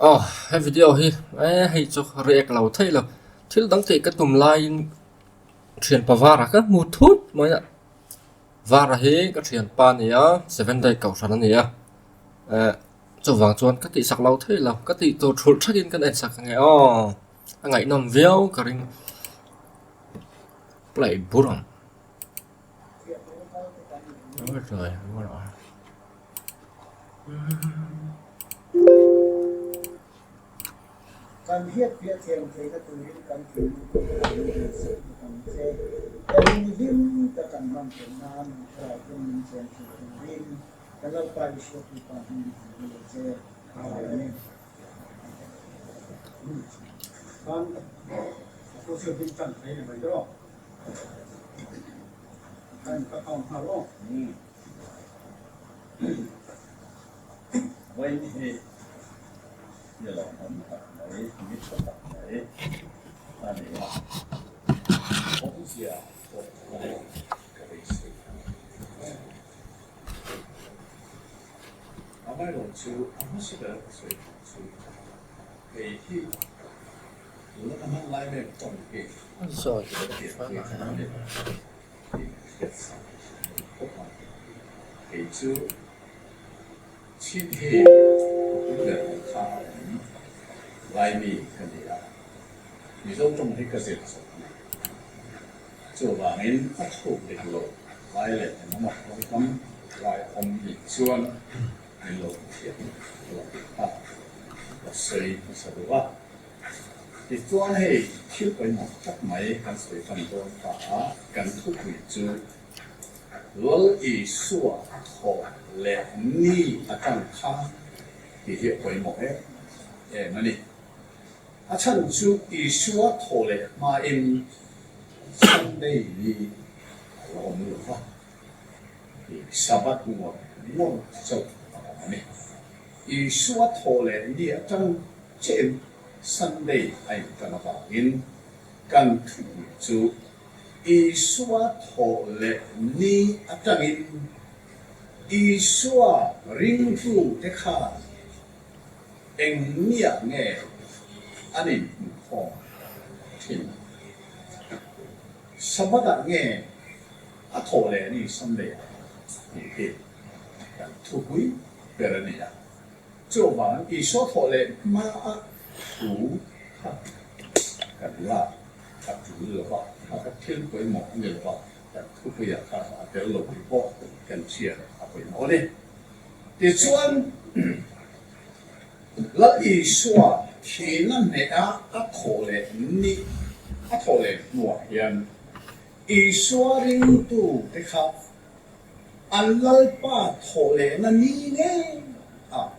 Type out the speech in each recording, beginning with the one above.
Aw he video hi eh hei chu react lo theih lo thil dang tih ka tum laiin thianpa vara ka hmu thut mai a vara hi ka thianpa a ni a seven day kohhran a ni a eh chuvang chuan ka tihsak lo theih lo ka tih tur thulh thakin kan en sak ang e aw a ngaihnawm viau ka ring play bur ang. Kan hriatfiah thiam theihna turin kan thinlung pawh kan inhrilhsak bawk ang che. Kan inhlim tak kan hman theih nan min thlarau ten min chen thei turin kan Lalpa Isua Krista hmingin kan dil ang che. Amen. Vawiin hi ni lawmawm tak mai, ni tha tak mai a ni a, awmzia pawh a neih ka beisei a ni. Amaherawhchu a hmasa ber ka sawi tur chu hei hi tuna ka hman lai mek tawng hi ka pianpui a ni lo tih ka hriat sa a ni khawp a. Kei chu Chin hi khawpui ber ang kha a awm lai mi ka ni a, Mizo tawng hi ka zir chawp a ni. Chuvangin a chhuk dik lo lai leh engemaw tawngkam lai awm nih chuan min lo thiam lo a, ka sawi hmasa duh a. Tichuan hei thil pawimawh tak mai kan sawi tan dawn ta a, kan thupui chu Lal Isua thawh leh ni atang kha tih hi a pawimawh em em a ni. A chhan chu Isua thawh leh hmain Sunday ni a la awm lo va, Sabbath ngawr ngawr chauh a awm a ni. Isua thawh leh ni atang chiahin Sunday a intan avangin kan thupui chu Isua thawh leh ni atangin Isua ringtute khan Eng miah nge an inhmuhkhawm thin? Sabbath-ah nge a thawh leh ni Sunday-ah tih hi kan thupui ber a ni a. Chuvang Isua thawh leh hmaa thu kha kan lak a tul lo va, kha kha thil pawimawh a ni lo va, kan thupuiah kha a tel lo tih pawh kan hriat a pawimawh a ni. Tichuan, Lal Isua thihna hneha a thawh leh ni a thawh leh hnuah hian Isua ringtute kha an Lalpa thawh lehna ni ngei ah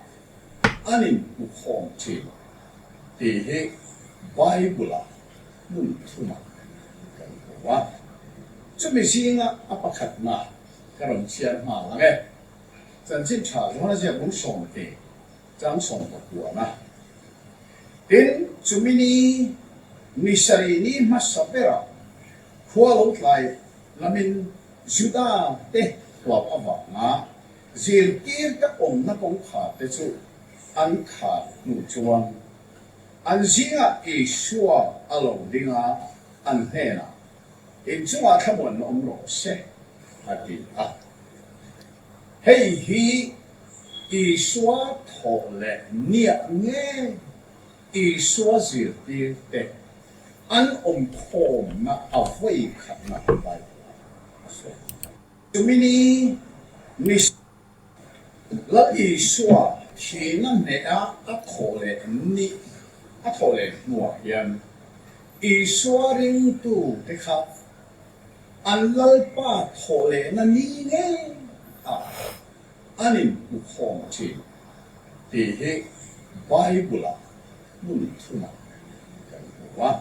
an inhmukhawm thin tih hi Bible-ah hmun thumah kan hmu a. Chumi zinga a pakhatna ka rawn chhiar nghal ang e. Chanchin tha zawng a ziak bung 10 chang 19 a. Tin, chumi ni ni sarih ni hmasa berah khua lo tlai lamin Juda te huap avanga zirtir te awmna kawngkhar te chu an khar hnu chuan an zingah Isua a lo ding a, an hnenah, Inchungah thlamuanna awm rawh se, a ti a. Hei hi Isua thawh leh niah nge Isua zirtir te an awm khawmna a vawi khatna Bible-ah a sawi. Chumi ni ni Lal Isua thihna hneha a thawh leh ni a thawh leh hnuah hian Isua ringtu te kha An Lalpa thawh lehna ni ngei ah an inhmukhawm thin tih hi Bible-ah hmun thumah kan hmu a.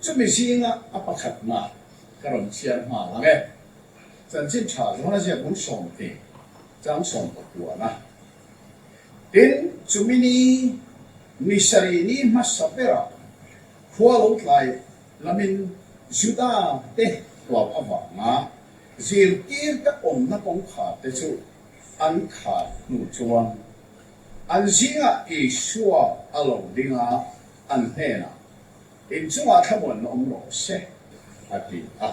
Chumi zinga a pakhatna ka rawn chhiar nghal ang e. Chanchin tha zawng a ziak bung 10 chang 19 a. Tin, chumi ni ni sarih ni hmasa berah khua lo tlai Lamin Juda te huap avanga zirtir te awmna kawngkhar te chu an khar hnu chuan An zingah Isua a lo ding a, an hnenah, In chungah thlamuanna awm rawh se, a ti a.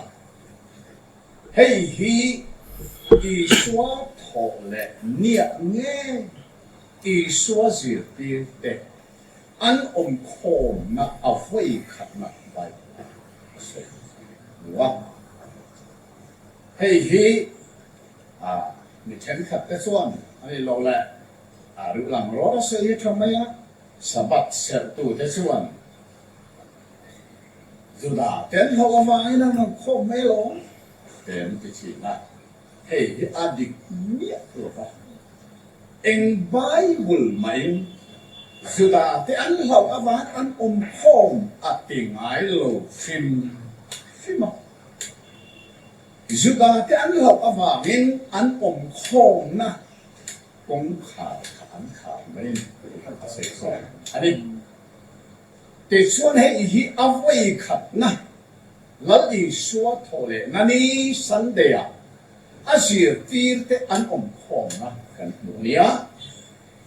Hei hi Isua thawh leh niah nge Isua zirtirte an awmkhawmna a vawi khatna Bible-ah a sawi hmu a. Hei hi mi thenkhatte chuan a ni lo le, a ruh lang rawt a sawi hi tha mai a, Sabbath serhtute chuan Juda te an hlauh avangin an rawn khawm mai alawm te an ti thin a, hei hi a dik miah lo va. Eng Bible mahin Juda te an hlauh avangin an awm khawm a ti ngai lo hrim hrim a. Juda te an hlauh avangin an awm khawmna kawngkhar kha an khar mai a ni, a sawi zawk a ni. Tichuan hei hi a vawi khatna Lal Isua thaw leh na ni Sunday-ah a zirtirte an awm khawmna kan hmu a nia.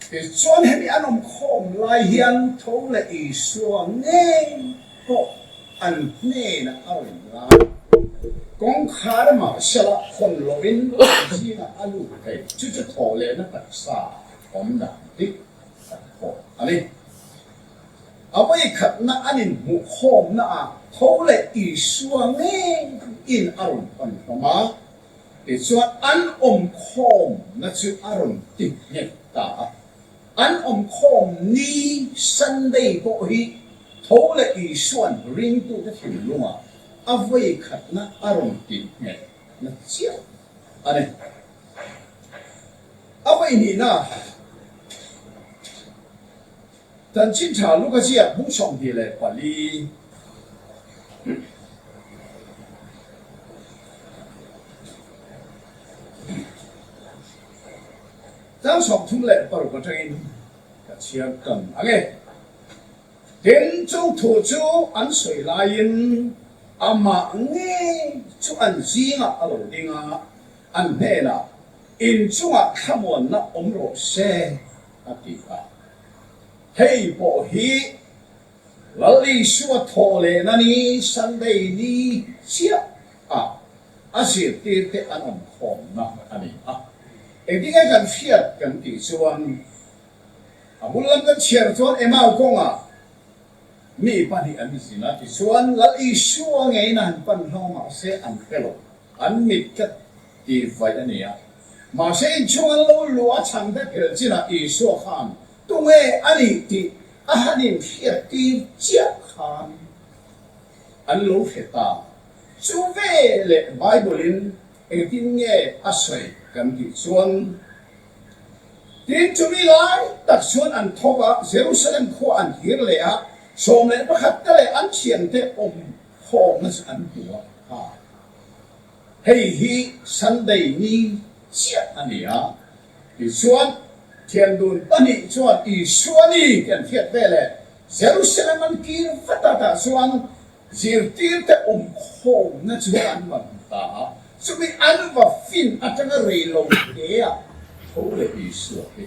Tichuan hemi an awm khawm lai hian tho leh Isua ngei pawh an hnenah a rawn la. Kawngkhar mahsela hawn loin an zingah a lut thei. Chu chu thaw lehna taksa awm dan dik tak pawh a ni. A vawikhatna an inhmuh khawmnaah tho leh Isua ngei in a rawn pan hlawm a, tichuan an awmkhawmna chu a rawn ti nghet ta a. An awmkhawm ni Sunday pawh hi tho leh Isua'n ringtute thinlungah a vawikhatna a rawn ti nghet na chiah a ni. A vawihnihna. Chanchin tha Luka ziak bung 24. Chang 36 atangin ka chhiar tan ang e. Tin, chung thu chu an sawi laiin amah ngei chu an zingah a lo ding a, an hnenah, In chungah thlamuanna awm rawh se, a ti a. Hei pawh hi Lal Isua thawh lehna ni Sunday ni chiah ah a zirtirte an awm khawmna a ni a. Engtinge kan hriat kan tih chuan a bul lam kan chhiar chuan Emau kawngah mi pahnih an zin a tichuan Lal Isua ngeiin a han pan hlawm mahse an hre lo, an mit tlat tih vaih a ni a. Mahse inchhung an lo luh a chhan vek helh chinah Isua khan tunge a nih tih a han inhriat tir chiah khan an lo hre ta. Chu veleh Bible-in engtin nge a sawi kan tih chuan, Tin, chumi lai tak chuan an thawk a, Jerusalem khua an hir leh a, 11 te leh an thiante awm khawmna chu an hmu a. Hei hi Sunday ni chiah a ni a, tichuan thiandun pahnih chuan Isua ni tih an hriat ve leh Jerusalem an kir vat a, tah chuan zirtirte awmkhawmna chu an va hmu ta a, chumi an va fin atanga rei lo te ah tho leh Isua hi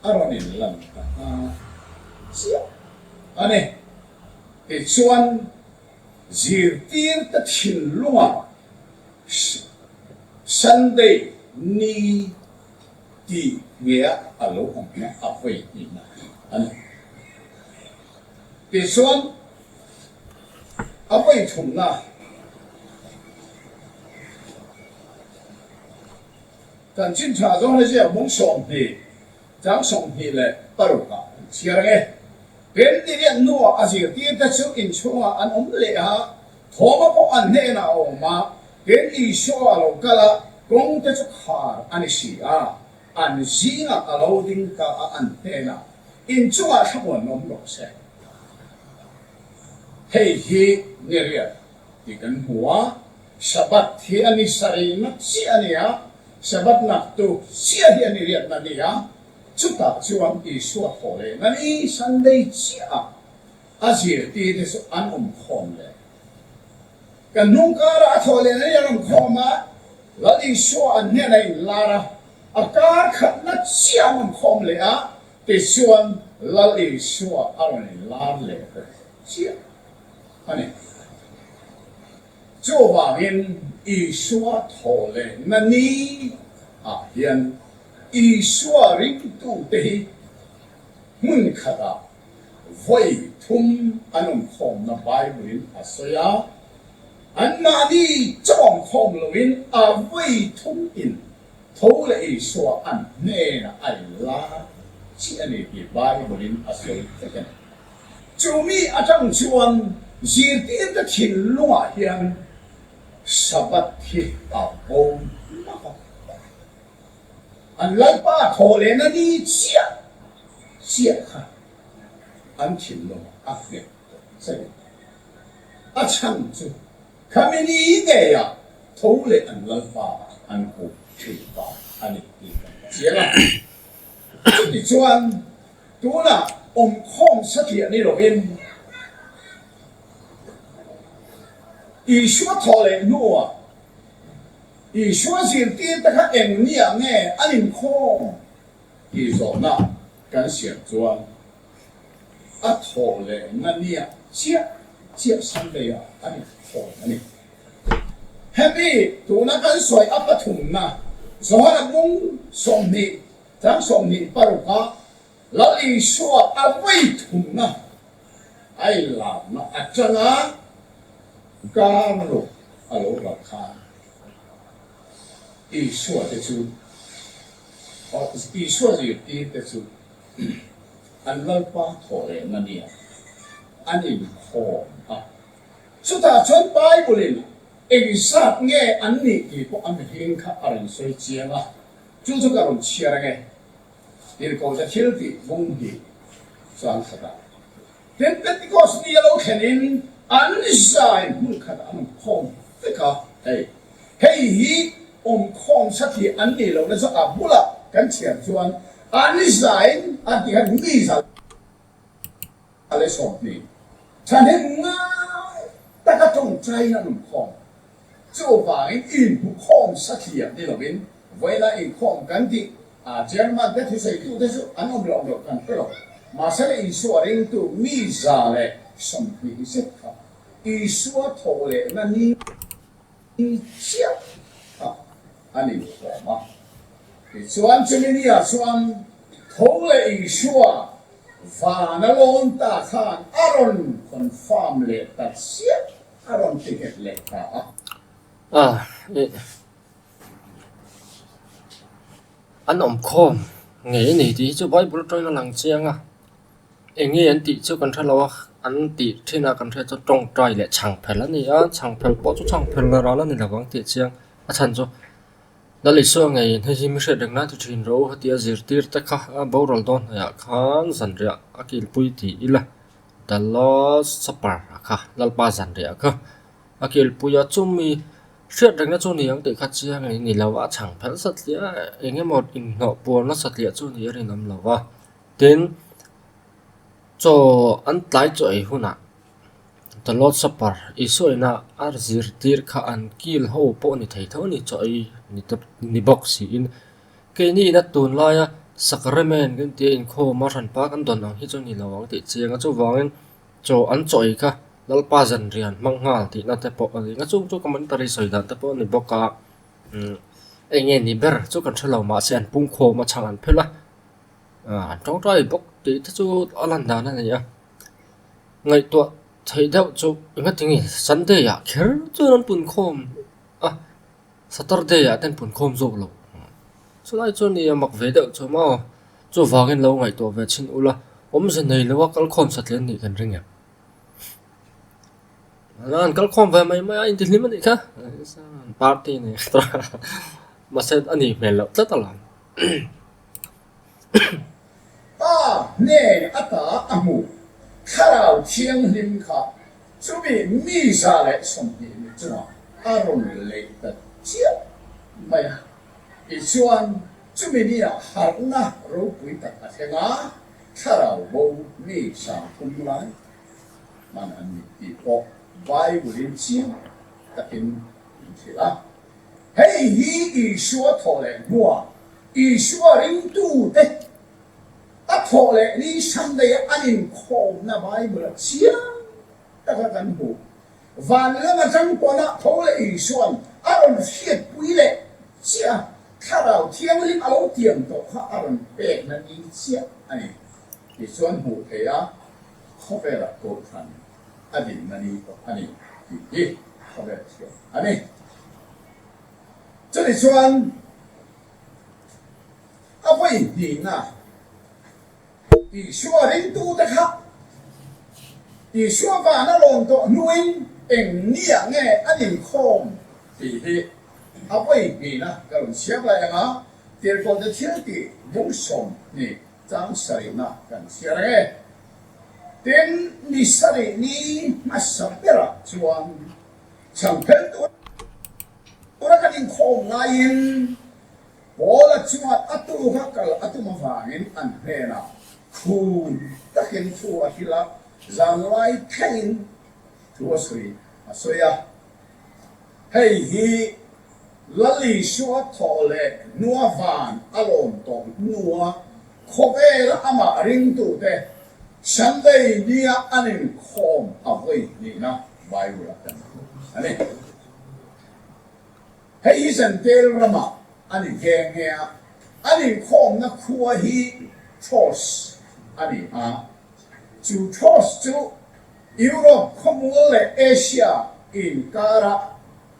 a rawn inlan ta nghal chiah a ni. Tichuan. Zirtirte thinlungah Sunday ni tih nge a lo awm na a vawi hnihna a ni. Tichuan a vawi thumna Chanchin Tha zawng hi ziak bung 20 chang 26 ah an chhiar ang e. Tin, ni riat hnuah a zirtirte chu inchhungah an awm leh a, Thawma pawh an hnenah a awm a, tin Isua a lo kal a, kawngte chu khar a ni si a, an zingah a lo ding ta a, an hnenah, Inchungah thlamuan awm rawh se. Hei hi ni riat tih kan hmu a, Sabbath hi a ni sarihna chiah a ni a, Sabbath naktuk chiah hi a ni riatna a ni a, Chutah chuan Isua thaw leh na ni Sunday chiah ah a zirtirte chu an awm khawm leh. Kan hnung karah a thaw leh na ni an awm khawm a, Lal Isua an hnenah a inlar a, a kar khatna chiah an awm khawm leh a. Tichuan Lal Isua a rawn inlar leh ta chiah a ni. Chuvangin Isua thaw lehna ni ah hian Isua ringtute hi hmun khatah vawi thum an awmkhawmna Bible-in a sawi a, anmahni chawmkhawm loin a vawi thum in Tho leh Isua an hnenah a inlar chiah a ni tih Bible-in a sawi vek a ni. Chu mi atang chuan zirtirte thinlungah hian Sabbath hi a bo hmak a. An Lalpa thaw lehna ni chiah chiah kha an thinlungah a nghet tawh che. A chhan chu Khami ni ngeiah tho leh an Lalpa an hmuh thin ta a ni tih kan chiang a. Chutichuan tunah awmkhawm satliah ni lovin Isua thawh leh hnuah Isua zirtirte kha eng niah nge an inkhawm tih zawhna kan siam chuan A thawh leh na nia chiah chiah Sunday ah a ni thawn a ni. Hemi tuna kan sawi a pathumna Johana bung 20 chang 26 ah Lal Isua a vawi thumna a inlarna atanga kar a lo ral khan Isua te chu Isua zirtir te chu An Lalpa thawh lehna nia an inkhawm a. Chutah chuan Bible-in engzat nge an nih tih pawh a mihring kha a rawn sawi chiang a, chu chu ka rawn chhiar ange. Tirhkohte thil tih bung hnih chuan khatah tin Pentecost ni a lo thlenin an zai hmun khatah an awmkhawm vek a, hei hei hi awmkhawm satliah an nih lohna chu a bulah kan chhiar chuan An zain a ti khan mi 120 thahnem ngai taka tawngtaiin an awmkhawm. Chuvangin inhmukhawm satliah ni lovin vawilah inkhawm kan tih a German te thusawitu te chu an awm loh loh kan hre lo. Mahse le Isua ringtu mi 120 zet kha Isua thawh lehna ni chiah kha an inkhawm a. Tichuan chumi niah chuan tho leh Isua van a lawn ta khan a rawn confirm leh ta chiah, a rawn ti nghet leh ta a. A, ih, an awmkhawm ngei a ni tih hi chu Bible atangin a lang chiang a. Eng nge an tih chu kan hre lo a, an tih thin a kan hriat chu tawngtai leh chhangphel a ni a, chhangphel pawh chu chhangphel la ral a ni lovang tih chiang a chhan chu Lal Isua ngeiin hei hi mi hriat reng nan ti thin rawh u heti a zirtir te kha a boral dawn hnuaiah khan zanriah a kilpui tih ila The Lord's Supper a kha Lalpa zanriah kha a kilpui a chumi hriat rengna chu ni ang tih kha chiang a ni lo a chhangphel satliah eng emaw inhnawh puarna satliah chu ni a rinawm lo va. Tin, chaw an tlai chaw ei hunah The Lord's Supper Isua ina a zirtir kha an kil ho pawh ni thei tho a ni, chaw ei ni te ni bawk siin. Keini ina tunlaia sacrament kan tia inkhawm a hranpa kan dawn ang hi chu ni lo ang tih chiang a, chuvangin chaw an chaw ei kha Lalpa zanrian hmang nghal tihna te pawh a ni a, chung chu commentary sawi dan te pawh a ni bawk a, umm eng nge ni ber chu kan hre lo mahse an pungkhawm a chhang an phel a. An tawngtai bawk tih te chu a lan dan a ni a, ngaihtuah theih deuh chu engatinge Sunday ah kher chuan an punkhawm a, Saturday ah te an punkhawm zawk lo, chulai chu nia mak ve deuh chu maw, chuvangin lo ngaihtuah ve chhin ula awmze nei lo a kalkhawm satliah an nih kan ring em? An kalkhawm ve mai mai a intihlim a nih kha, party a ni mahse a nih hmel loh tlat alawm. Pa hnen ata a hmuh Thlarau Thianghlim kha chumi mi 120 mi chungah a rawn leih ta chiah mai a. Tichuan, chumi niah harhna ropui tak a thleng a, Thlarau bo mi 30 lai hman an ni tih pawh Bible-in chiang takin min hrilh a. Hei hi Isua thawh leh hnuah Isua ringtute A thawh leh ni Sunday a an inkhawmna Bible a chiang taka kan hmu. Van lam atang pawn ah tho leh Isua'n a rawn hriatpui leh chiah a, Thlarau Thianghlim a lo tiam tawh kha a rawn pekna ni chiah a ni. Tichuan hmuh theih a, khawvelah Kohhran a dinna ni tawh a ni tih hi khawvel thiam a ni. Chutichuan a vawi hnihna Isua ringtute kha Isua van a rawn tawh hnuin eng niah nge an inkhawm tih hi a vawi hnihna ka rawn chhiar lai ang a, Tirhkohte thiltih bung 20 chang sarihna kan chhiar ang e. Tin, ni sarih ni hmasa berah chuan chhangphel tura kan inkhawm laiin Paula chuan a tuka kal a tum avangin an hnenah khum takin thu a hrilh a, zanlai thlengin thu a sawi a sawi a. Hei hi Lal Isua thawh leh hnua van a lawm tawh hnua khawvela amah ringtute Sunday nia an inkhawm a vawi hnihna Bible-a kan hmu a ni. Hei hi Zantel ramah a ni nghe nghe a, an inkhawmna khua hi Troas a ni a. Chu Troas chu Europe khawmual leh Asia inkara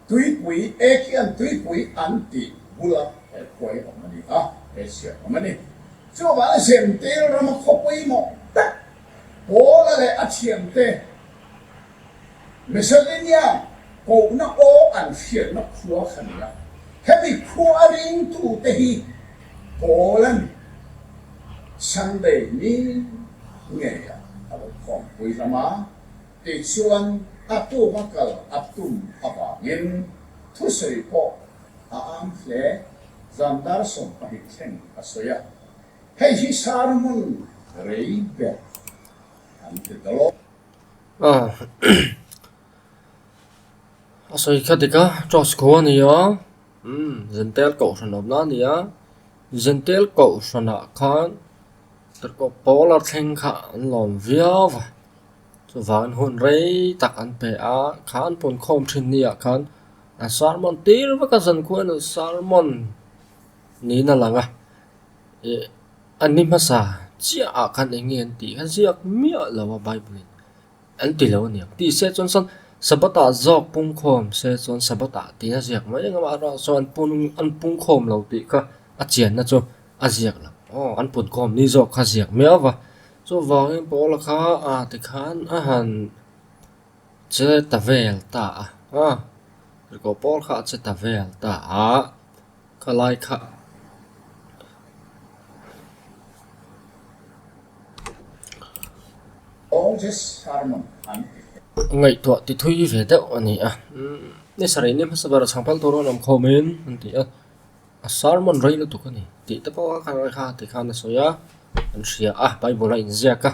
tuipui, Aegean tuipui an tih bula he khua hi awm a ni a, Asia awm a ni. Chuvang Zentel rama khaw pawimawh tak Paula leh a thiante Macedonia kohna aw an hriatna khua kha ni a, hemi khua a ringtute hi Paula'n Sunday ni ngeia a lo khawmpui hlawm a, tichuan a tuma kal a tum avangin thusawi pawh a am hle, zan dar 20 thleng a sawi a, hei hi sermon rei ber an ti ta lo. A sawi kha dik a, Tross khua a ni a, umm Zentel kohhran awmna a ni a, Zentel kohhranah khan tirhkoh pawl a thleng kha an lawm viau va, chuvangin hun rei tak an pe a, kha an pun khawm thin ni ah khan an sermon tir vek a, zankhuain an sermon niin a lang a, ih an ni hmasa chiah ah khan eng nge an tih kha ziak miah lo a bible in an ti lo a niang tih se chuan sawn sabbath ah zawk pungkhawm se chuan sabbath ah tih a ziak mai ang amaherawhchu chuan an pun an pungkhawm lo tih kha a chianna chu a ziak lo aw an punkhawm ni zawk kha a ziak miau va chuvangin paula kha a tikhan a han che ta vel ta a aw tirhkoh pawl kha a che ta vel ta a. Ka lai kha. Ngaihtuah ti thui ve deuh a ni a. Ni sarih ni hmasa ber a chhang phal tur an awm khawm in an ti a. A sermon rei lutuk a ni tih te pawh a kha kha ti khan a sawi a, an hria a, Bible a inziak a.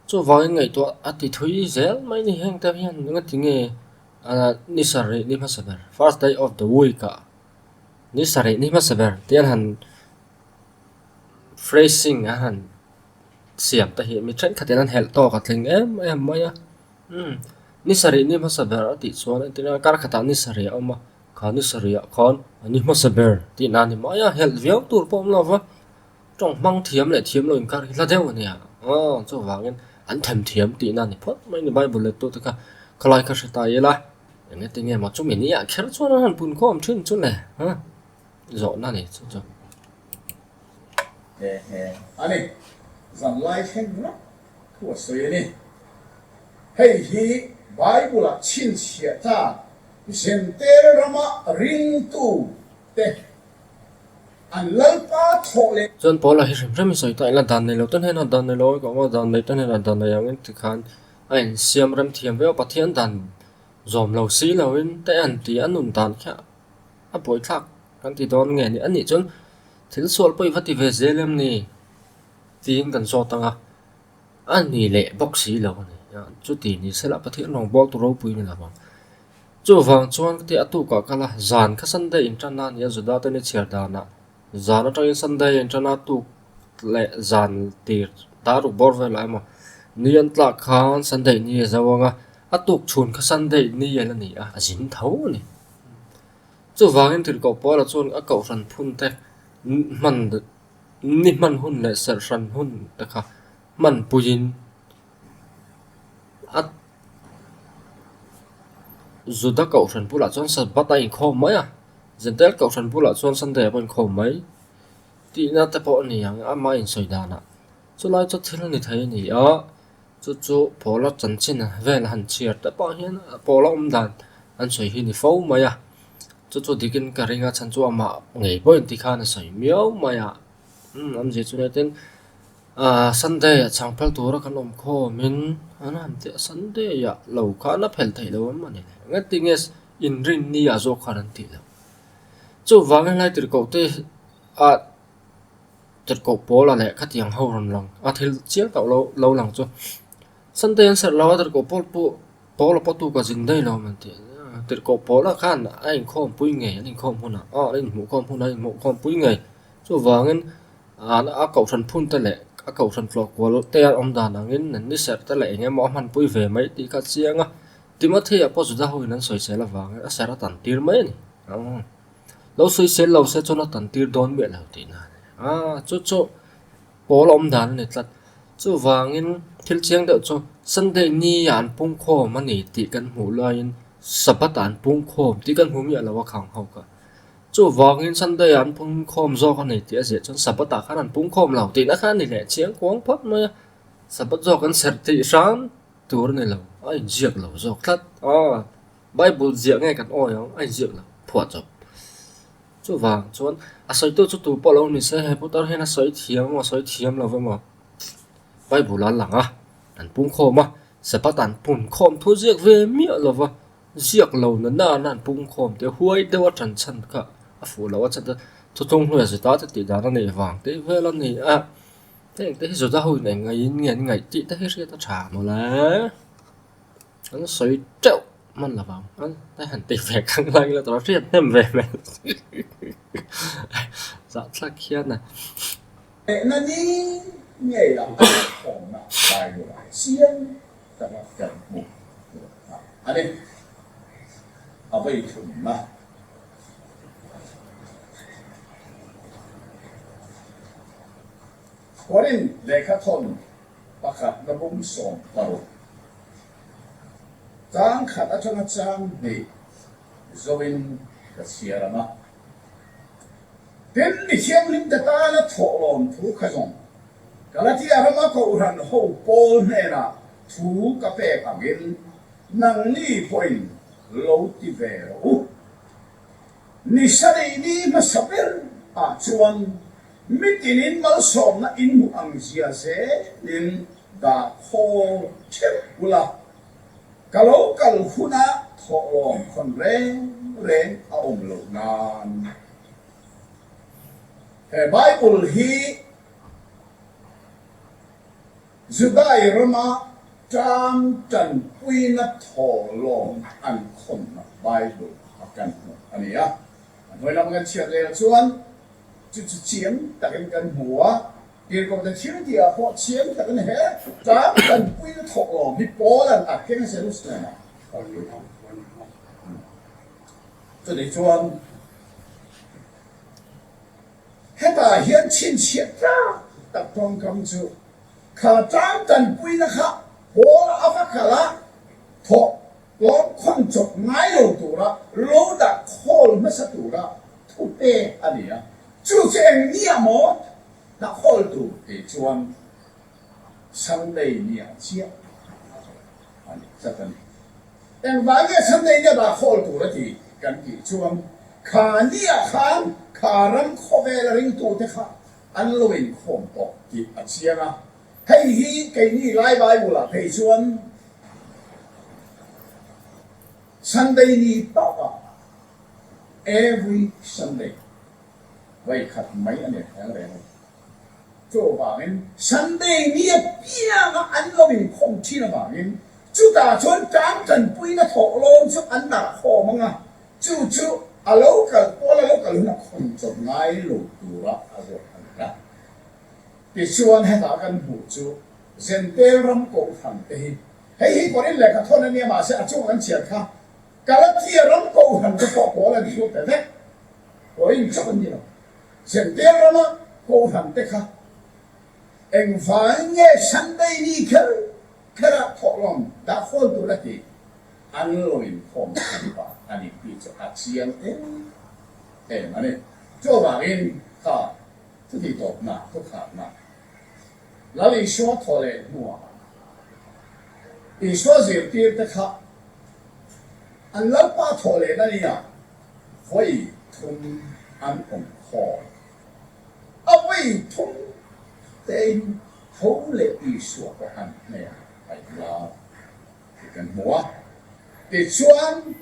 Chuvangin ngaihtuah a ti thui zel mai ni heng te hian engati nge ni sarih ni hmasa ber first day of the week ah Ni sarih ni hmasa ber tih an han phrasing an han siam te hi mi thenkhatin an helh tawk a tling em em mai a umm ni sarih ni hmasa ber a tih chuan entir nan kar khatah ni sarih a awm a kha ni sarih ah khan a ni hmasa ber tih nan ni mai a helh viau tur pawh a awm lo va tawng hmang thiam leh thiam lo inkar hi hla deuh a nia aw chuvangin an them thiam tih nan ni phawt mai a ni bible lettu te kha khalai kha hre ta ila. Engati nge maw chumi ni ah kher chuan an han pun khawm thin chu le ha zawhna ni chu chu. He he a ni, zanlai thleng rak thu a sawi a ni. Hei hi Bible ah chhinchhiah tlak Zentel rama ringtu te an Lalpa thawh leh. Chuan Paula hi hrim hrim i sawi ta ila dan nei lo te hnenah dan nei lo a kawm a, dan nei te hnenah dan nei angin tikhan a insiam rem thiam viau Pathian dan zawm lo si loin te an ti a nun dan kha a buaithlak kan ti dawn nge ni anih chuan thil sual pawh i va ti ve zel em ni tiin kan zawt ang a a ni leh bawk si lo a ni chuti ni sela Pathian rawngbâwl tur ropui ni lo ang chuvang chuan ka ti a tukah kal a zan kha Sunday inṭanna a ni a Juda te ni chhiar danah zan aṭangin Sunday a inṭan a tuk. leh zan tir dar ruk bawr velah emaw ni an tlak khan Sunday ni a zo ang a, a tuk chhun kha Sunday ni a la ni a, a zin tho a ni. Chuvangin tirhkoh Paula chuan a kohhran phun te hman ni hman hun leh serh hran hun te kha hman puiin a Juda kohhran bulah chuan Sabbath a inkhawm mai a, Jentail kohhran bulah chuan Sunday a pawh inkhawm mai tihna te pawh a ni ang amah insawi danah. Chulai chu thil ni thei a ni a, chu chu Paula chanchin vel han chhiar te pawh hian Paula awm dan an sawi hi ni fo mai a, chu chu dikin ka ring a chhan chu amah ngei pawhin tikhan a sawi miau mai a, umm awmzia chu nia tin. Ahh Sunday ah chhang phel tura kan awm khawmin an han tih a Sunday ah lo khan a phel theih lo em ani le engati nge inrinni ah zawk khan an tih loh chuvang helai tirhkoh te ah tirhkoh pawl ah leh khatiang ho rawn lang a thil chiang tawh lo lo lang chu Sunday an serh lo a tirhkoh pawl pawh pawl a pawh tuk a zin daih lo an tih a tirhkoh pawl ah khan a inkhawm pui ngei an inkhawm hunah aw an inhmuh khawm hunah an inhmuh khawm pui ngei chuvangin. A kohhran phun te leh a kohhran tlawh kual te a awm dan angin an ni serh te leh eng emaw a hmanpui ve mai tih kha a chiang a. Timothy-a pawh Juda hoin an sawisel avangin a serh a tan tir mai a ni. Lo sawisel lo se chuan a tan tir dawn miah lo tihna a ni. A chu chu pawl a awm dan a ni tlat. Chuvangin thil chiang deuh chu Sunday ni-ah an pungkhawm a ni tih kan hmuh laiin Sabbath-ah an pungkhawm tih kan hmu miah lo a khang ho kha. Chuvangin Sunday ah an pungkhawm zawk a ni tih a ziah chuan Sabbath ah khan an pungkhawm lo tihna kha a ni leh chiang kuang phawt mai a, Sabbath zawk an serh tih hram tur a ni lo, a inziak lo zawk tlat aw, Bible ziah nge kan awi ang a inziak lo phuah chawp. Chuvang chuan a sawitu chu tu pawh lo ni se he putar hian a sawi thiam emaw a sawi thiam lo emaw Bible ah a lang a, an pungkhawm a, Sabbath ah an punkhawm thu ziak ve miah lo va. Ziak lo na na na an pungkhawm te huai deuh a tan chhan kha a fuh loh a chhan te thuthlung hnuaia Juda te tih dan a neih vang tih vel a ni a, heng te hi Juda ho in eng ngaihin nge an ngaih tih te hi hriat a tha mawle, an sawi teuh hman lo vang an han ti ve kang lai ila tawh hriat hnem ve hmel zahthlak hian a. Lehna ni ngei ah an khawmna Bible ah chiang taka kan hmuh tur a ni. A vei thumna. Korin lehkhathawn pakhat na bung 16 chang khat atanga chang hnih zoin ka chhiar ang a. Tin, mi thianghlimte tana thawhlawm thu kha zawng Galatia rama Kohhran ho Paul hnenah thu ka pek angin nangni pawhin lo ti ve rawh u. Ni sarih ni hmasa ber ah chuan mitinin malsawmna in hmuh ang zia zelin dah khawl theuh ula, ka lo kal hunah thawhlawm khawn reng reng a awm loh nan. He Bible hi Judai rama tang tanpuina thawhlawm an khawnna Bible a kan hmuh a ni a. A hnuai lam kan chhiat leh chuan chu chu chiang takin kan hmu a, Tirhkohte thil tihah pawh chiang takin he tang tanpuina thawhlawm hi Paula'n a keng Jerusalem-ah a lut a. Chutih chuan hetah hian chhinchhiah tlak tak tawngkam chu kha tlang tanpuina kha Paul a va kal a, thawh tlawm khawn chawp ngai lo tura lo dah khawl hmasa tura thu pek a ni a, chu chu eng nia maw dah khawl tur tih chuan Sunday nia chiah a ni tlat a ni. Engvang nge Sunday nia dah khawl tur a ti kan tih chuan kha nia khan kha ram khawvela ringtute kha an lo inkhawm tawh tih a chiang a. Hei hi keini Lai Bible ah phei chuan Sunday ni tawk ah every Sunday vawikhat mai a ni reng reng a ni. Chuvangin Sunday ni apianga an lo inkhawm thin avangin chutah chuan tang tanpuina thawhlawm chu an dah khawm ang a, chu chu a lo kal pawl a lo kal hun a khawn chawp ngai lo tura a zawt a ni a. Tichuan hetah kan hmuh chu Zentel ram kohhran te hi, hei hi Korin lehkha thawn a nia mahse a chunga kan chhiar kha Galatia ram kohhran te pawh pawl an thu pe vek. Korin chauh an ni lo. Zentel rama kohhran te kha engvangin nge Sunday ni kher khera thawhlawm dah khawl tur a tih an lo inkhawm thin vang a ni tih chu a chiang em em a ni. Chuvangin kha Chuti tawpna thukhatna Lal Isua thaw leh hnuah Isua zirtirte kha an Lalpa thaw lehna nia vawi thum an awm khawm. A vawi thum tein tho leh Isua pawh an hnenah a inlar tih kan hmu a. Tichuan,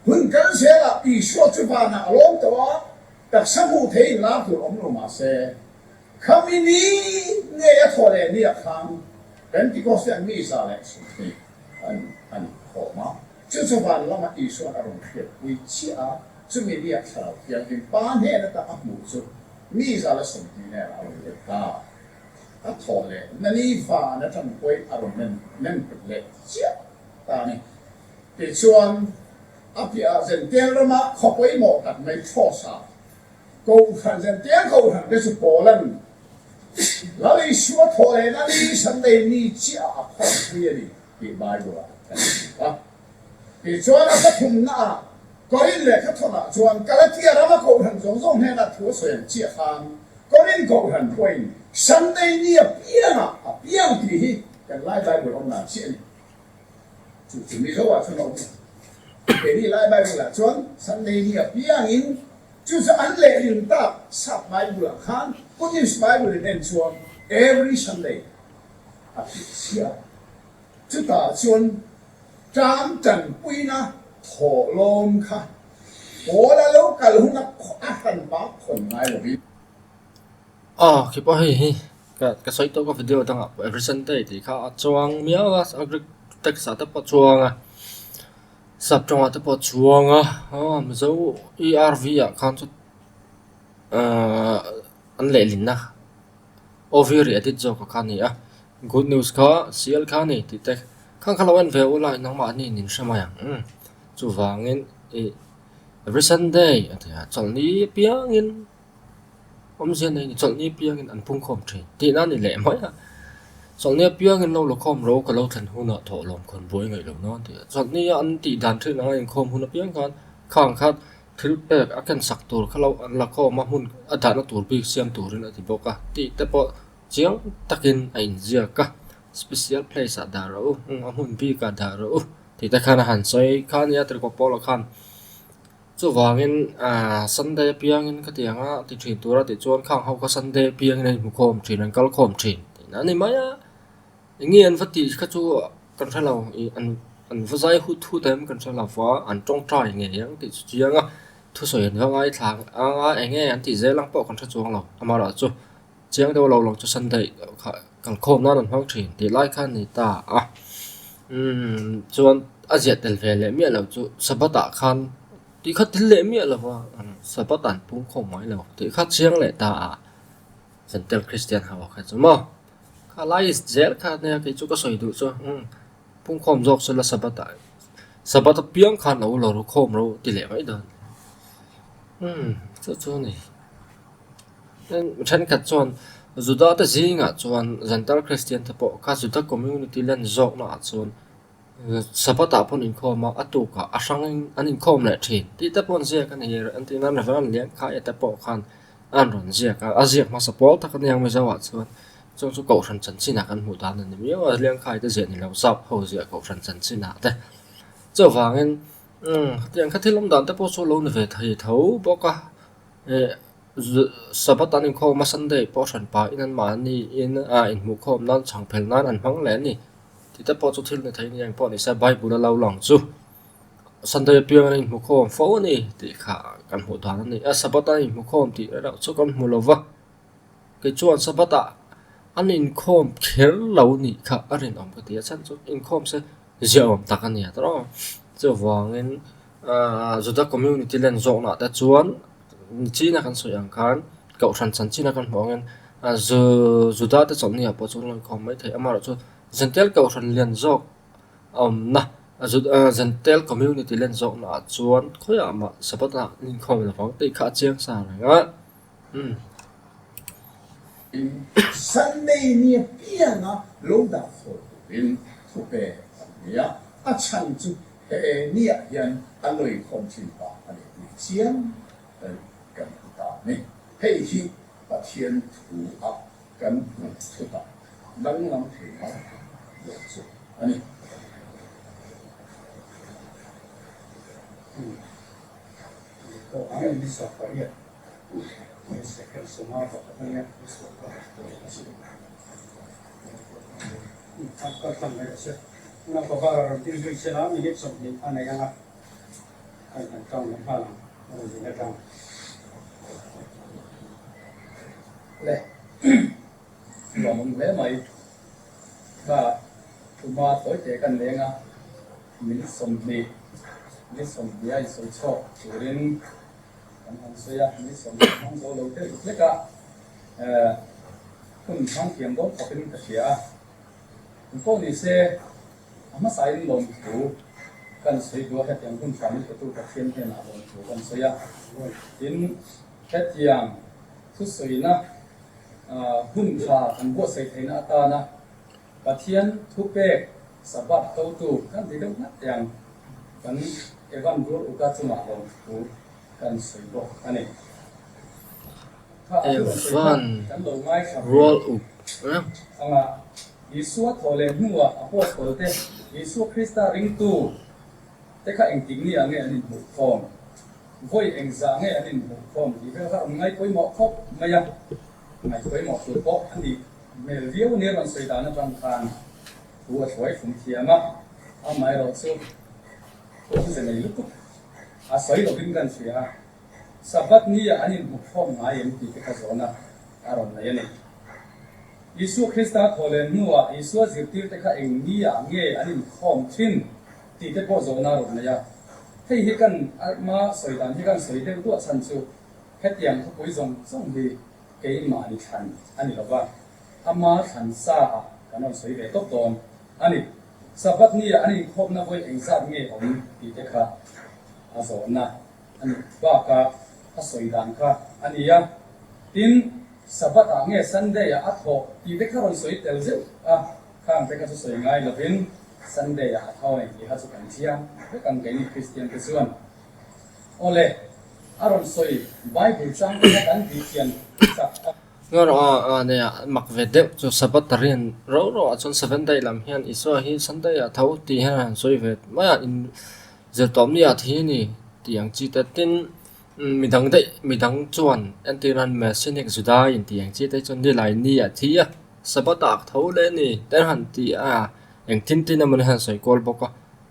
hun kal zelah Isua chu vanah a lawm tawh a, Taksa hmuh thei in lar tur awm lo mah se, khami ni ngei a thawh leh ni ah khan Pentecost te an mi 120 an an inkhawm a, chu chu van lama Isua'n a rawn hriatpui chiah a, chumi ni ah Thlarau Thianghlim Pa hnen ata a hmuh chu mi 120 nen a rawn let ta. A thawh leh na ni van atang pawhin a rawn nem nem pet leh chiah ta a ni. Tichuan, A piahah Zentel rama khaw pawimawh tak mai Trosa Kohhran, Zentel Kohhran te chu Poland Lal Isua thawh lehna ni Sunday ni chiah a khawmpui a ni tih Bible-ah kan hmu a. Tichuan a pathumnaah Korinth lehkha thawnah chuan Galatia rama Kohhran zawng zawng hnenah thu a sawi ang chiah khan Korinth Kohhran pawhin Sunday ni a piangah a piang tih hi kan Lai Bible awmdan chiah a ni. Chu chu Mizo ah chuan a awm lo. Keini lai Bible ah chuan Sunday ni a piangin chu chu an lehlin tak sap Bible ah khan Good News Bible in en chuan every Sunday a tih chhia. Chutah chuan ṭam ṭanpuina thawhlawm kha pawl a lo kal hun a a hran bak khawn ngai lovin. Aw khi pawh hei hi ka ka sawi tawk a video dangah pawh every Sunday tih kha a chuang miau a a Greek text ah te pawh a chuang a sap tawngah te pawh a chuang a aw Mizo ERV ah khan chu ahh an lehlinna OV rih edit zawk kha a ni a good news kha sial kha a ni tih te khang kha lo en ve ula nangmahni in hre mai ang chuvangin ih every Sunday a ti a chawlhni apiangin. Awmzia nei ni chawlhni apiangin an pungkhawm thin tihna a ni leh mai a. Chawlhni apiangin lo la khawm ro ka lo thlen hunah thawhlawm khawn buai ngaih lo nan tih a. Chawlhni a an tih dan thin anga inkhawm hun apiang khan khang kha thil pek a ken sak tur kha lo an la khawm a hmun a dahna tur bik siam turin a ti bawk a tih te pawh chiang takin a inziak a. Special place ah dah rawh u, a hmun bikah dah rawh u tih te khan a han sawi kha a nia Tirhkoh Paula khan. Chuvangin aah Sunday apiangin ka ti ang a ti thin tura tih chuan khang ho kha Sunday apiangin an inhmu khawm thin an kal khawm thin tihna a ni mai a. Eng nge an va tih kha chu kan hre lo ih an an va zai hut hut em kan hre lo va an tawngtai ngei ang tih chu chiang a thusawi an va ngaithla ang a eng nge an tih zel ang pawh kan hre chuang lo amaherawhchu chiang deuh lo lang chu Sunday kha kal khawm nan an hmang thin tih lai kha a ni ta a umm chuan a ziah tel ve leh miah loh chu Sabbath ah khan tih kha tel leh miah lo va Sabbath an pung khawm ngai lo tih kha chiang leh ta a Central Christian ho ah kha chu maw kha lai zel kha nia kei chu ka sawi duh chu umm pung khawm zawk chu la Sabbath ah Sabbath apiang khan lo la ru khawm ro ti leh mai dawn umm chu chu a ni. Thenkhat chuan Juda te zingah chuan Gentile Christian te pawh kha Juda community lan zawkna ah chuan Sabbath ah pawh an inkhawm a, a tukah a hrangin an inkhawm leh thin tih te pawh an ziak a ni. An tih nan Reverend Liankhai te pawh khan an rawn ziak a, a ziak hmasa pawl tak a nia Mizo ah chuan chung chu Kohhran chanchinah kan hmuh dan a ni miau a, Liankhai te ziah ni lo Sap ho ziah Kohhran chanchinah te chuvangin hetiang kha thil awm dan te pawh chu lo ni ve thei tho bawk a. Sabbath an inkhawm a, Sunday pawh hran pahin an mahni in a inhmuhkhawm nan chhang phel nan an hmang leh a ni. Tih te pawh chu thil ni thei ni ang pawh ni se Bible a lo lang chu Sunday apiang an inhmuhkhawm fo a ni tih kha kan hmuh dan a ni a. Sabbath an inhmuhkhawm tih erawh chu kan hmu lo va, kei chuan Sabbath ah an inkhawm kher lo nih kha a rinawm ka ti a, chhan chu inkhawm se ziahawm tak a ni a tawrh. Chuvangin Juda community len zawknah te chuan China kan sawi ang khan Kohhran chanchin a kan hmuh angin Juda te chawlhni ah pawh chuan an inkhawm mai thei. Amaherawhchu Jentail kohhran lian zawk a awmna Jentail community lian zawkna ah chuan khawiah mah Sabbath ah an inkhawm lo vang tih kha a chiang sa reng a. Umm. Sunday ni apianga lo dah chhuah turin thupek an nei a, a chhan chu he niah hian an lo inkhawm thin vang a ni tih chiang kan hmu ta a ni. Hei hi Pathian thu a kan hmuh chutah danglam thei mai lo chu a ni. Le nuam awm hle mai kha tuma tawi te kan leng a min 20 ni 20 a insawi chhuak turin kan han sawi a ni 20 hmang zo lo deuh hlek a hun hmang thiam dawn khawpin ka hria a engpawh ni se. A hmasain lawmthu kan sawi duh a, hetiang hun hram in petu Pathian hnenah lawmthu kan sawi a. Tin, hetiang thusawina hun tha kan buatsaih theihna atana Pathian thupek Sabbath totu kan ti deuh ngat tiang kan Evan Rual Uka chungah lawmthu kan sawi bawk a ni. Kha a thu rawn sawi kha Evan kan lo ngaithla ve Rual Uk. Anga Isua thawh leh hnuah Apostol te Isua Krista ringtu te kha engtik ni ah nge an inhmuh khawm? Vawi engzah nge an inhmuh khawm tih vel kha rawn ngaihpawimawh khawp mai a, ngaihpawimawh tur pawh a nih hmel viau nia rawn sawi dan atang khan thu a hruai fum thiam a, amaherawhchu awmze nei lutuk a sawi lovin kan hria a, Sabbath ni ah an inhmuh khawm ngai em tih te kha zawhna a rawn nei a ni. Isua Krista thawh leh hnuah Isua zirtirte kha eng ni ah nge an inkhawm thin tih te pawh zawhna a rawn nei a. Hei hi kan hma sawi dan hi kan sawi deuh duah chhan chu hetiang thupui zawng zawng hi keimahni thlan a ni lova, ama thlan sa ah kan rawn sawi ve tawp dawn a ni. Sabbath ni ah an inkhawmna vawi engzat nge awm tih te kha a zawhna a ni bakah a sawi dan kha a ni a. Tin, Sabbath ah nge Sunday ah a thawh tih te kha rawn sawi tel zeuh a, khang te kha chu sawi ngai lovin Sunday ah a tho a ni tih kha chu kan chiang vek ang keini Kristian te chuan. Awle, a rawn sawi Bible chang te kha kan tih chian chak a. Ngaw rawh a, a nia mak ve deuh chu Sabbath a rian rauh rauh ah chuan Seventh day lam hian Isua hi Sunday ah tho tih hian a han sawi ve mai a, in zirtawp ni ah thi a ni tih ang chi te tin Midang daih midang chuan entirhan Messianic Juda in tih ang chi te chuan nilai ni a thi a, Sabbath ah tho leh a ni te han ti a, engtin tin emawni han sawi kual bawk a,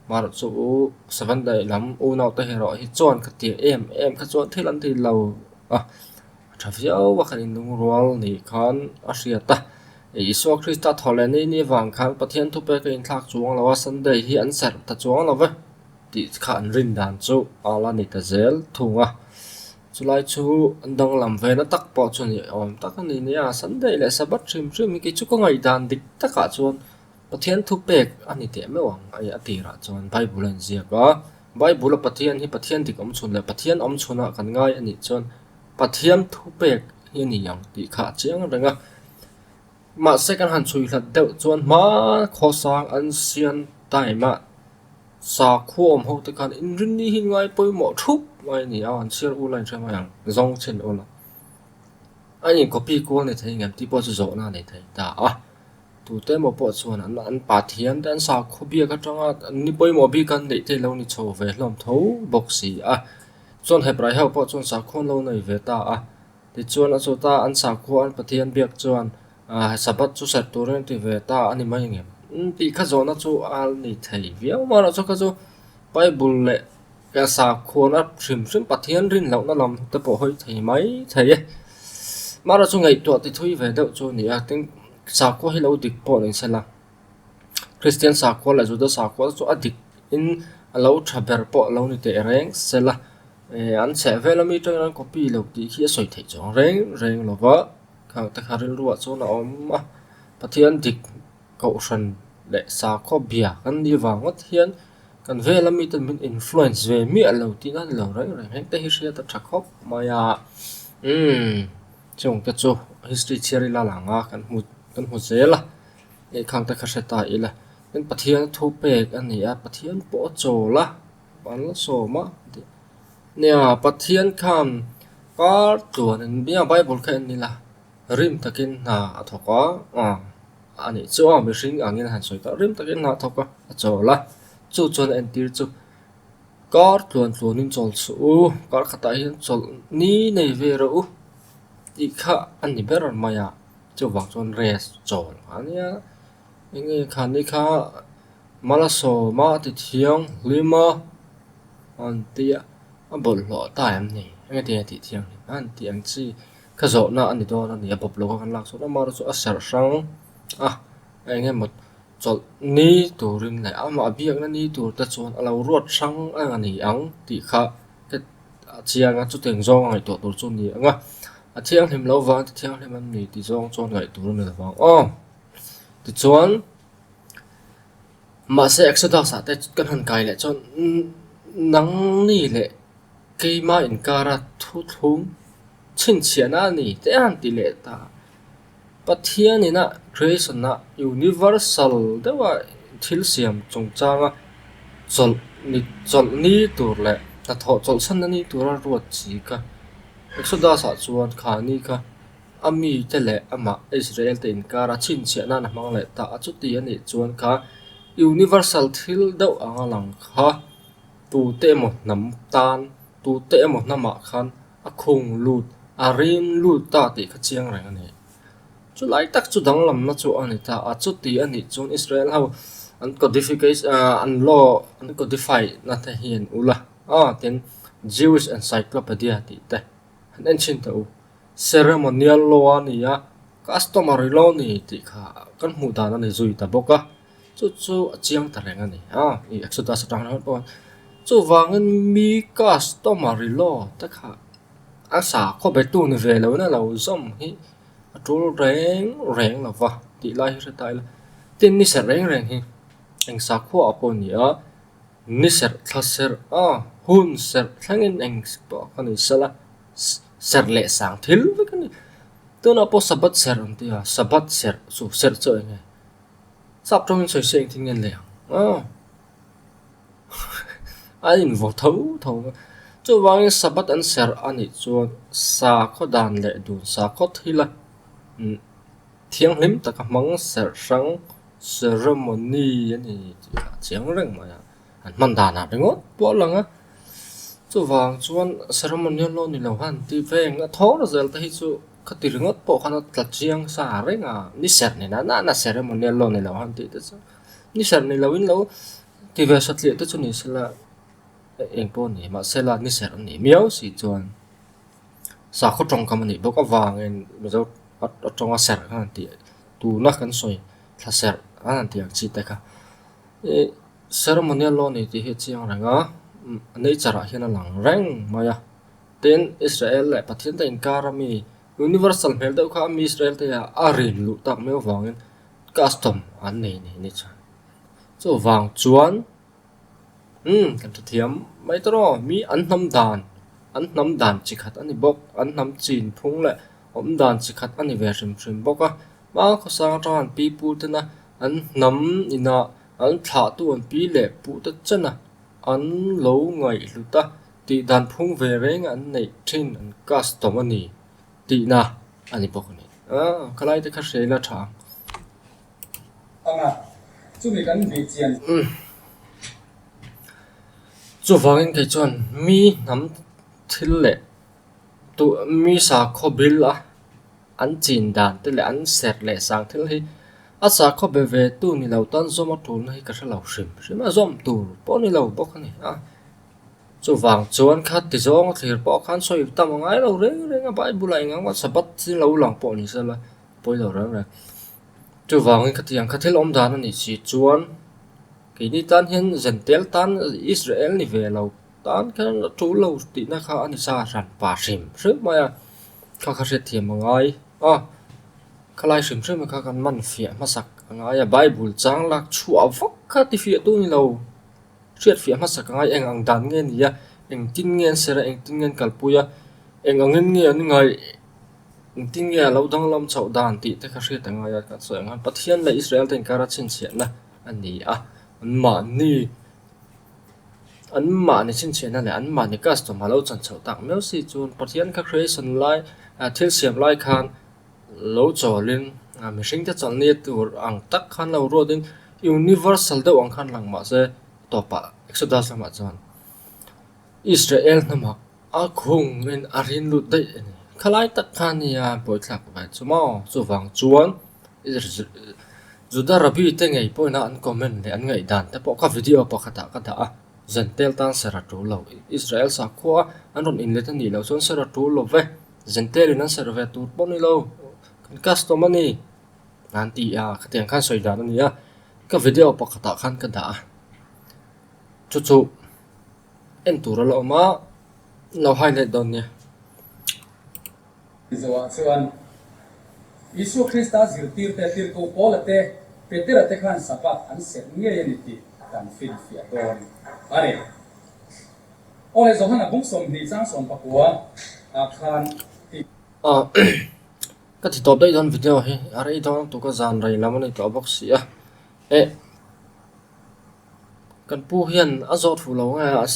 marawh chu u Seventh Day lam unau te erawh hi chuan ka ti em em kha chuan thil an ti lo a, a tha viau a kan inlungrual nih khan a hriat a, Isua Krista thaw leh ni ni vang khan Pathian thupek a inthlak chuang lo a, Sunday hi an serh ta chuang lo ve. Tih kha an rin dan chu a la ni ta zel thung a, chulai chu an danglam ve na tak pawh chu ni awm tak a ni nia, Sunday leh Sabbath hrim hrim hi kei chu ka ngaihdan dik takah chuan Pathian thu pek a ni teh meuh ang a tirah chuan Bible a inziak a, Bible a Pathian hi Pathian dik awm chhun leh Pathian awm chhunah kan ngai a nih chuan Pathian thu pek hi a ni ang tih kha a chiang reng a, mahse kan han chhui hlat deuh chuan hma khawsang an siam time ah. Sakhua awm ho te khan inrinni hi ngai pawimawh thup mai a ni a, an chhiar ula in hre mai ang, zawng chhin ula. A in copy kual ni thei ngem tih pawh chu zawhna a nei thei ta a. Tute emaw pawh chuan an an pathian te an sakhua biak atanga an ni pawimawh bik an neih te lo ni chho ve hlawm tho bawk si a. Chuan Hebrai ho pawh chuan sakhua an lo nei ve ta a. Tichuan a chawta an sakhua an pathian biak chuan Sabbath chu serh turin a ti ve ta a ni mai ngem? Tih kha zawhna chu a ni thei viau mai erawh chu kha chu Bible leh sakhuana hrim hrim Pathian rin lohna lam te pawh hawi thei mai thei e. Mahrawh chu ngaihtuah ti thui ve deuh chu a ni a, tin sakhua hi lo dik pawh ni se la, Kristian sakhua leh Juda sakhua chu a dik in a lo tha ber pawh lo ni teh reng se la, an chhehvel ami atangin an copy lo tih khi a sawi theih chuang reng reng lo va. Khang te kha rilruah chuan a awm a, Pathian dik kohhran leh sakhaw bia kan nih vang ngawt hian kan vela miten min influence ve miah lo tih a ni lo reng reng. Heng te hi hriat a tha khawp mai a, umm chung te chu history chhiar ila lang a kan hmu kan hmu zel a, hei khang te kha hre ta ila. Tin Pathian thu pek a ni a, Pathian pawh a chawl a, an la sawm a tih nia Pathian khan kar tluan in nia Bible kha en ila rim takin hna a thawk a aw a nih chu aw mihring angin a han sawi ta rim takin hna a thawk a a chawl a chu chuan a entir chu kar tluan tluanin chawl suh u kar khatah hian chawlh ni nei ve rawh u tih kha a ni ber mai a chuvang chuan rest chawl a nia. Enge khani kha Malasawma ti thianghlim a an tia a bawlhhlawh ta em ni? Enge ti a tih thianghlim a an tih ang chi kha zawhna a ni dawn a ni a bawp lo a kan lak chuan amaherawhchu chu a serh hrang a eng emaw chawlh ni turin leh amah biakna ni tur te chuan a lo ruat hrang a ni ang tih kha a chiang a chutiang zawng a ngaihtuah tur chu a ni ang a a thianghlim lo vang ti thianghlim an ni tih zawng chuan ngaihtur a ni lo vang aw. Tichuan, mahse Exodus ah te kan han kai leh chuan nangni leh keima inkara thuthlung chhinchhiahna a ni te a han ti leh ta. Pathianina creation a universal deuha thil siam chungchanga chawlh ni chawlh ni tur leh hnathawh chawlhsanna ni tura ruat chi kha Exodus ah chuan khani kha A mite leh amah Israel te inkara chhinchhiah nan a hmang leh ta a, chuti a nih chuan kha universal thil deuh anga lang kha tute emaw hnam tan, tute emaw hnamah khan a khung lut, a rin lut ta tih kha chiang reng a ni. Chulai tak chu danglamna chu a ni ta a, chuti a nih chuan Israel ho an codification an law an codify na te hi an ul a, aw tin Jewish Encyclopedia tih te han en chhin teh u. Ceremonial law a ni a, customary law a ni tih kha kan hmuh dan a ni zui ta bawk a, chu chu a chiang ta reng a ni a, ih Exodus atang ringawt pawh chuvangin mi customary law te kha a sakhaw betu ni ve lo in a lo zawm hi a tul reng reng lo va tih lai hi hre ta ila, tin ni serh reng reng hi eng sakhua ah pawh a ni a, ni serh thla serh a hun serh thlengin eng pawh kha ni sela. Serh leh sang thil vek a ni. Tunah pawh Sabbath serh an ti a, Sabbath serh chu serh chu eng nge? Sap tawngin sawi se engtin nge leh ang aw? A invaw tho tho a. Chuvangin Sabbath an serh a nih chuan sakhaw dan leh dun sakhaw thila thianghlim taka hmang serh hrang ceremony a ni tih kha a chiang reng mai a. An hman danah ringawt pawh a lang a, chuvang chuan ceremonial law ni lo han ti veng a thawr zel te hi chu khati ringawt pawh khan a tla chiang sa reng a, ni serh ni na na ceremonial law ni lo han tih te chu ni serh ni lo in lo ti ve satliah te chu ni sela eng pawh a ni mahse la ni serh a nih miau si chuan sakhaw tawngkam a nih bawk avangin Mizo aṭanga serh khan an tih tuna kan sawi thla serh an han tih ang chi te kha ih. Ceremonial law ni tih hi a chiang reng a, nature ah hian a lang reng mai a. Tin, Israel leh Pathian te inkar a mi universal hmel deuh kha a mi Israel te ah a rin luh tak mai avangin custom an nei ni ni chuan. Chuvang chuan umm kan hrethiam mai ta rawh mi an hnam dan an hnam dan chi khat a ni bawk an hnam chin phung leh awm dan chi khat a ni ve hrim hrim bawk a. Hma khawsang atanga an pi pu tena an hnam inah An thlahtu an pi leh pu te chen a, an lo ngaihhlut a, tih dan phung ve reng an neih thin an custom a ni tihna a ni bawk a ni. Aaa, khalai te kha hre ila tha ang. Anga, chumi kan bih chian. Chuvangin kei chuan mi hnam thil leh tu mi sakhaw bil a. An chin dan te leh an serh leh sang thil hi a sakhaw be ve tu ni lo tan zawm a tulna hi ka hre lo hrim hrim a, zawm tur pawh ni lo bawk a ni a. Chuvang chuan kha ti zawng a thlir pawh khan sawi tam a ngai lo reng reng a, Bible ah eng ang Sabbath hi lo lang pawh ni sela pawi lo reng reng. Chuvangin khatiang kha thil awm dan a nih si chuan keini tan hian Zentel tan Israel ni ve lo tan khan a tul lo tihna kha a ni sa hran pa hrim hrim mai a. Kha kha hriatthiam a ngai a. Khalai hrim hrim kha kan man fiah hmasak a ngai a, Bible chang lak chhuah vak kha ti fiah tu ni lo. Hriat fiah hmasak a ngai eng ang dan nge ni a, engtin nge an ser a, engtin nge an kalpui a, eng angin nge an ngaih, engtin nge a lo danglam chhoh dan tih te kha hriat a ngai a, kan sawi ang khan Pathian leh Israel te inkara chhinchhiahna a ni a, anmahni anmahni chhinchhiahna leh anmahni custom a lo chan chhoh tak miau si chuan Pathian kha creation lai thil siam lai khan lo chawlin mihringte chawlhni tur ang tak khan lo ruatin universal deuh ang khan lang mahse tawpah Exodus lamah chuan Israel hnamah a khungin a rin lut daih a ni. Khalai tak kha a nia buaithlak ve chu maw? Chuvang chuan Juda Rabbi te ngei pawhin an comment leh an ngaihdan te pawh kha video pakhatah ka dah a, Zentel tan ser a tul lo. Israel sakhua an rawn inlet a nih loh chuan ser a tul lo ve. Zentel in an ser ve tur pawh ni lo, kan custom a ni an ti a, khatiang khan sawi dan a ni a, ka video pakhatah khan ka dah a, chu chu en tur a la awm a, lo highlight dawn nia. Mizoah chuan Isua Krista zirtirte tirhkoh Paula te, Petera te khan Sabbath an serh ngei a ni tih kan finfiah dawn a ni. Aw le Johana bung 20 chang 19 ah khan ti. Aw ka ti tawp daih dawn video hi a rei dawn tuk a zan rei lam a ni tawh bawk si a eh kan pu hian a zawt fuh lo nge a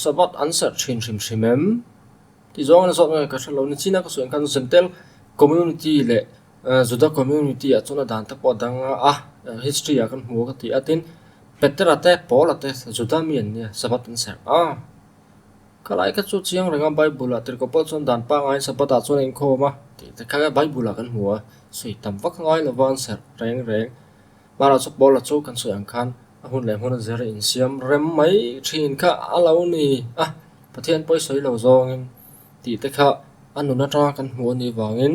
Sabbath an serh thin hrim hrim em tih zawng in a zawt nge ka hre lo nichina ka sawi ang khan Zentel community leh Juda community ah chuan a dan te pawh a dang a history ah kan hmu a ka ti a tin Petera te Paula te Juda mi an nia Sabbath an serh a khalai kha chu chiang reng a Bible ah tirhkoh pawh chuan dan pangaiin Sabbath ah chuan a inkhawm a tih te kha Bible ah kan hmu a sawi tam vak ngai lova an serh reng reng Mara chu Paula chu kan sawi ang khan a hun leh hmun a zir a insiam rem mai thin kha a lo ni a Pathian pawi sawi lo zawngin tih te kha a nun atanga kan hmuh a nih vangin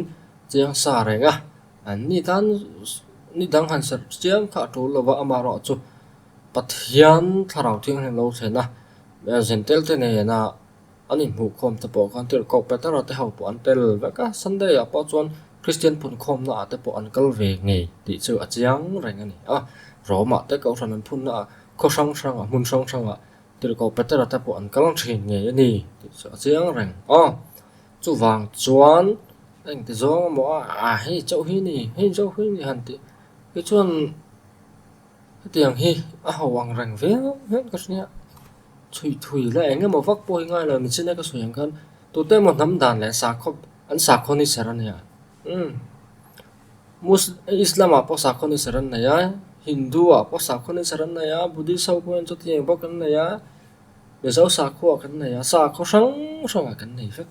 chiang sa reng a, an ni tan ni dang han serh chiam kha a tul lova amaherawh chu Pathian thlarau thianghlim lo thlen a, zentel te nena an inhmuhkhawm te pawh khan tirhkoh Petera te ho pawh an tel vek a, Sunday ah pawh chuan Kristian phunkhawmna ah te pawh an kal ve ngei tih chu a chiang reng a ni a, Rome ah te Kohhran an phunna ah khaw hrang hrang ah hmun hrang hrang ah tirhkoh Petera te pawh an kal thin ngei a ni tih chu a chiang reng a. Chuvang chuan engti zawng emaw a a hei chauh hi ni hei chauh hi ni han tih hi chuan hetiang hi a ho ang reng viau hian ka hria chhui thui la eng emaw vak pawh hi ngai lo nichin a ka sawi ang khan tute emaw hnam dan leh sakhaw an sakhaw ni ser a nia umm mus Islam ah pawh sakhaw ni ser an nei a Hindu ah pawh sakhaw ni ser an nei a Buddhist ho pawh hian chutiang bawk an nei a. Mizo sakhua kan nei a, sakhaw hrang hrangah kan nei vek.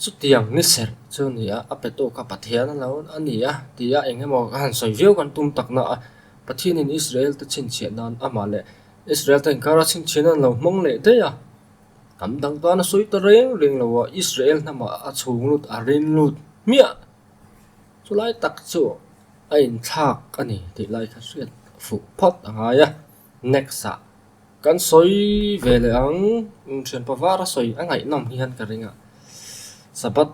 Chutiang ni serh chu a ni a, a pe tawk a Pathian a lo a ni a ti a eng emaw ka han sawi viau kan tum tak na a, Pathianin Israel te chhinchhiah nan amah leh Israel te inkara chhinchhiah nan lo hmang leh daih a, hnam dang tan a sawi ta reng reng lo a, Israel hnamah a chhung lut a rin lut hmiah. Chulai tak chu a inthlak a ni tih lai kha hriat fuh phawt a ngai a, next ah. Kan sawi ve leh ang, thianpa var a sawi a ngaihnawm hi hian ka ring a, Sabbath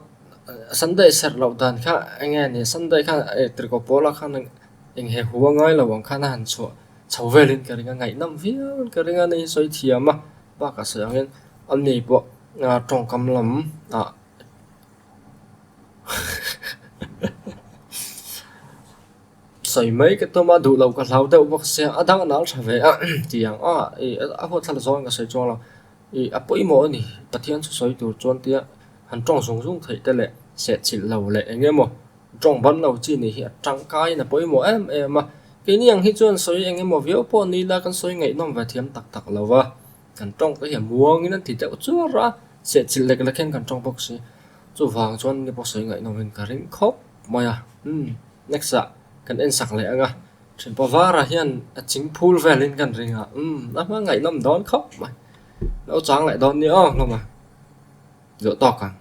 Sunday serh loh dan kha eng nge ni Sunday khan eh tirhkoh pawla khan eng he hu a ngai lo ang khan a han chhuah chho velin ka ring a, ngaihnawm viau in ka ring a ni sawi thiam a, bakah sawi angin ani pawh tawngkam lam ah. Sawi mai ka tum a, duh loh ka hlau deuh bawk sia, a dang a nal tha ve a ti ang a, ih a huat thla la zawng ka sawi chuang lo, ih a pawimawh a ni, Pathian chu sawi tur chuan tia han tawng zung zung theih te leh sehchilh lo leh eng emaw tawng ban lo chi nih hi a tangkaiin a pawimawh em em a, keini ang hi chuan sawi eng emaw viau pawh ni ila kan sawi ngaihnawm ve thiam tak tak lo va, kan tawng te hi a muangin an ti deuh chuar a, sehchilh lek lek hian kan tawng bawk si, chuvang chuan ni pawh sawi ngaihnawmin ka ring khawp mai a, umm. Next ah kan en sak leh ang a, thianpa varah hian a ching phul velin kan ring a, umm a hma ngaihnawm dawn khawp mai, lo chang leh dawn nia aw hlawm a, zawh tawk ang.